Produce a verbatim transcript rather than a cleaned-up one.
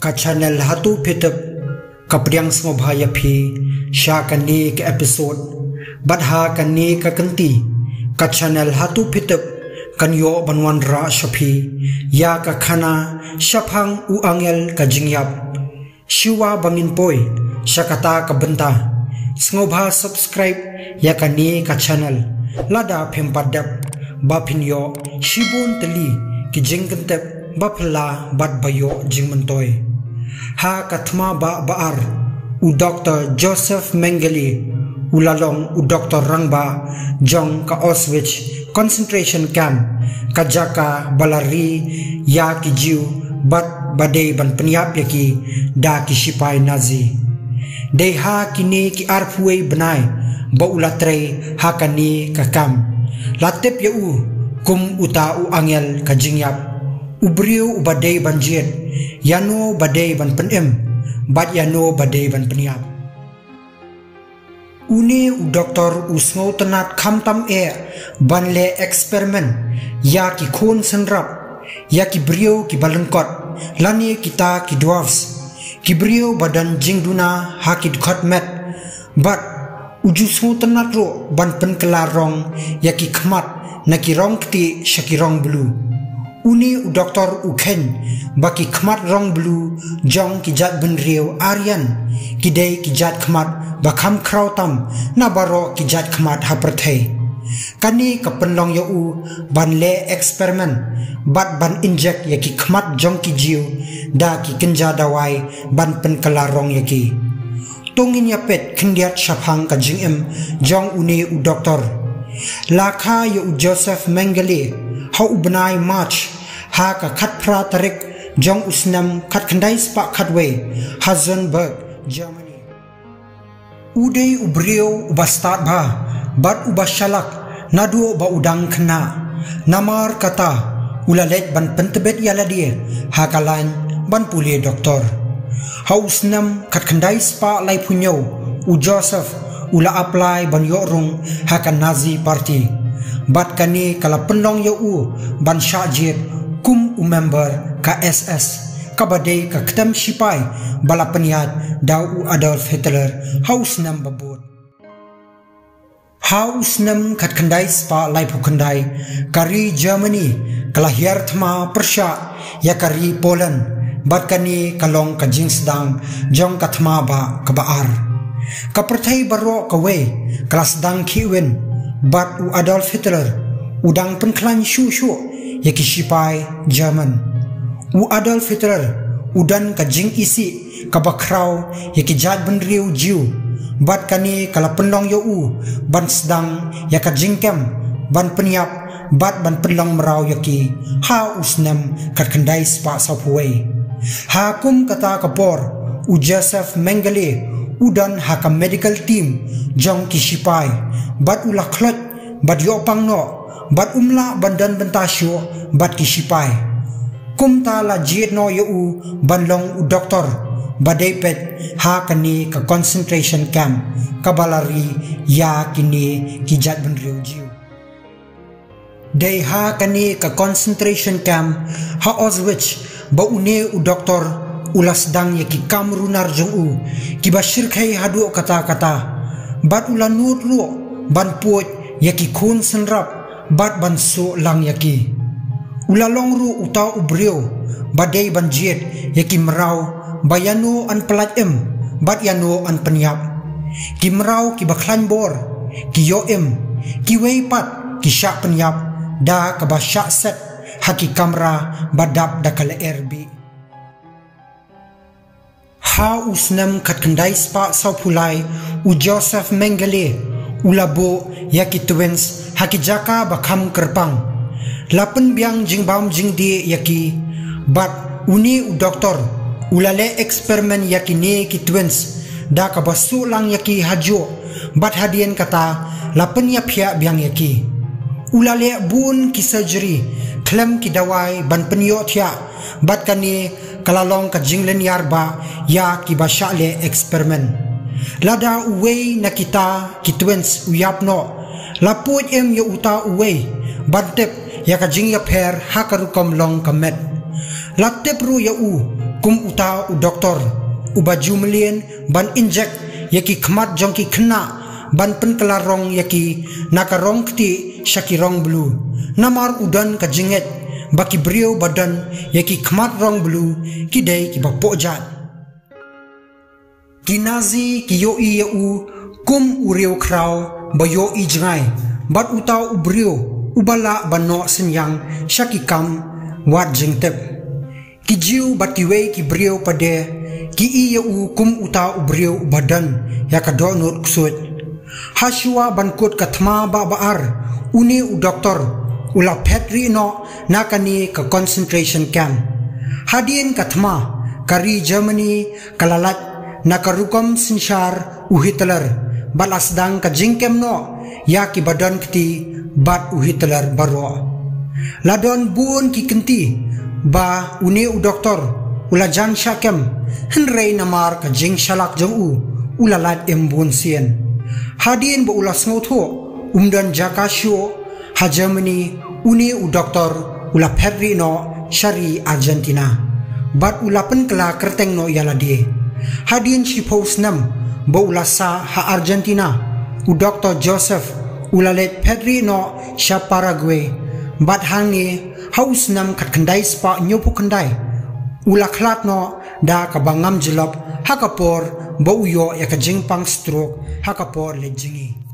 Ka channel Hatu Phitep ka pdiang sngewbha ïa phi sha kane ka episode. Bad ha kane ka kynti, ka channel Hatu Phitep kan ïoh ban wanrah sha phi ïa ka khana shaphang u angel ka jingïap. Shuwa ba ngin poi sha kata ka bynta, sngewbha subscribe ïa kane ka channel lada phim pat dep, ba phin ïoh shibun tylli ki jingkyntep ba phylla bad ba ïoh jingmyntoi. Ha ka thma ba ba ar, u Doktor Joseph Mengele u la long u doktor rangbah jong ka Auschwitz concentration camp, ka jaka ba la ri ïa ki Jiw bad ba dei ban pynïap ïa ki da ki shipai Nazi. Dei ha kine ki arphew wei bnai ba u la trei ha kane ka camp, la tip ïa u kum uta u angel ka jingïap, u briew uba dei ban jied ïano ba dei ban pynim bad ïano ba dei ban pynïap. Une u doktor u sngewtynnat khamtam eh ban leh experiment ïa ki khun synrap, ïa ki briew kiba lyngkot, lane kita ki dwarfs, ki briew ba don jingduna ha ki dkhot met. Bad u ju sngewtynnat ruh ban pynkylla rong ïa ki khmat na ki rong ktieh sha ki rong blue. Une u doktor u kheiñ ba ki khmat rong blue jong ki jaitbynriew Aryan ki dei ki jait khmat ba kham khraw tam na baroh ki jait khmat ha pyrthei. Kane ka pynlong ïa u ban leh experiment bad ban injek ïa ki khmat jong ki Jiw da ki kynja dawai ban pynkylla rong ïa ki. To ngin ïa peit khyndiat shaphang ka jingim jong une u doktor. La kha ïa u Joseph Mengele ha u bnai March, ha ka khatphra tarik jong u snem khatkhyndai spah khatwei, ha Nuremberg, Germany. U dei u briew uba stad bha bad uba shalak naduh ba u dang khynnah. Namar kata, u la leit ban pyntbit ïa lade ha ka lain ban pule doktor. Ha u snem khatkhyndai spah laiphew hynñiew, u Joseph u la apply ban ïoh rung ha ka Nazi Party. Bad kane ka la pynlong ïa u ban shah jied kum u member ka S S, kaba dei ka ktem shipai ba la pynïaid da u Adolf Hitler ha u snem ba bud. Ha u snem khatkhyndai spah laiphew khyndai, ka ri Germany ka la hiar thma pyrshah ïa ka ri Poland, bad kane ka long ka jingsdang jong ka thma ba kaba ar. Ka pyrthei baroh kawei ka la sdang khihwin, bad u Adolf Hitler u dang pynkhlaiñ shuh shuh ïa ki shipai German. U Adolf Hitler u don ka jingisih kaba khraw ïa ki jaitbynriew Jiw, bad kane ka la pynlong ïa u ban sdang ïa ka jingkem ban pynïap bad ban pynlong mraw ïa ki ha u snem khatkhyndai spah sawphew wei. Ha kum kata ka por, u Joseph Mengele u don ha ka medical team jong ki shipai, bad u la khloit bad ïoh pang noh, bad um lah ban don bynta shuh bad ki shipai. Kumta la jied noh ïa u ban long u doktor ba dei peit ha kane ka concentration camp kaba la ri ïa kine ki jaitbynriew Jiw. Dei ha kane ka concentration camp ha Auschwitz ba une u doktor u la sdang ïa ki kam runar jong u kiba shyrkhei haduh katta katta, bad u la nud ruh ban puid ïa ki khun synrap bad ban suh lang ïa ki. U la long ruh uta u briew ba dei ban jied ïa ki mraw ba ïano yn pyllait im bad ïano yn pynïap. Ki mraw kiba khlaiñ bor, ki ïoh im, kiwei pat ki shah pynïap da kaba shah set ha ki kamra ba dap da ka lyer bih. Ha u snem khatkhyndai spah sawphew lai, u Joseph Mengele u la buh ïa ki twins ha ki jaka ba kham kyrpang. La pynbiang jingbam jingdih ïa ki, bad une u doktor u la leh experiment ïa kine ki twins da kaba suh lang ïa ki hajuh, bad hadien kata la pynïaphiah biang ïa ki. U la leh bun ki surgery khlem ki dawai ban pynïohthiah, bad kane ka la long ka jinglynñiar ba ïa kiba shah leh experiment. Lada uwei na kita ki twins u ïap noh, la puid im ïa uta uwei ban tip ïa ka jingïapher ha ka rukom long ka met. La tip ruh ïa u Kum uta u doktor uba ju mlien ban injek ïa ki khmat jong ki khynnah ban pynkylla rong ïa ki na ka rong ktieh sha ki rong blue. Namar u don ka jingngeit ba ki briew ba don ïa ki khmat rong blue ki dei kiba poh jait. Ki Nazi ki ïohi ïa u kum u riewkhraw ba ïohi jngai bad uta u briew uba lah ban noh synñiang sha ki kam wad jingtip. Ki Jiw bad kiwei ki briew pat de ki i ïa u kum uta u briew uba don ïa ka dohnud ksuid. Hashwa ban kut ka thma ba ba ar, une u doktor u la phet rieh noh na kane ka concentration camp. Hadien ka thma, ka ri Germany ka la lait na ka rukom synshar u Hitler bad la sdang ka jingkem noh ïa kiba don kti bad u Hitler baroh. La don bun ki kynti ba une u doktor u la jan shah kem, hynrei namar ka jingshalak jong u, u la lait im bun sien. Hadien ba u la sngewthuh um don jaka shuh ha Germany, une u doktor u la phet rieh noh sha ri Argentina bad u la pynkylla kyrteng noh ïa lade. Hadien shiphew snem ba u la sah ha Argentina, u doktor Joseph u la leit phet rieh noh sha Paraguay bad hangne ha u snem khatkhyndai spah hynñiewphew khyndai u la khlad noh da kaba ngam jyllop ha ka por ba u ïoh ïa ka jingpang stroke ha ka por leit jngi.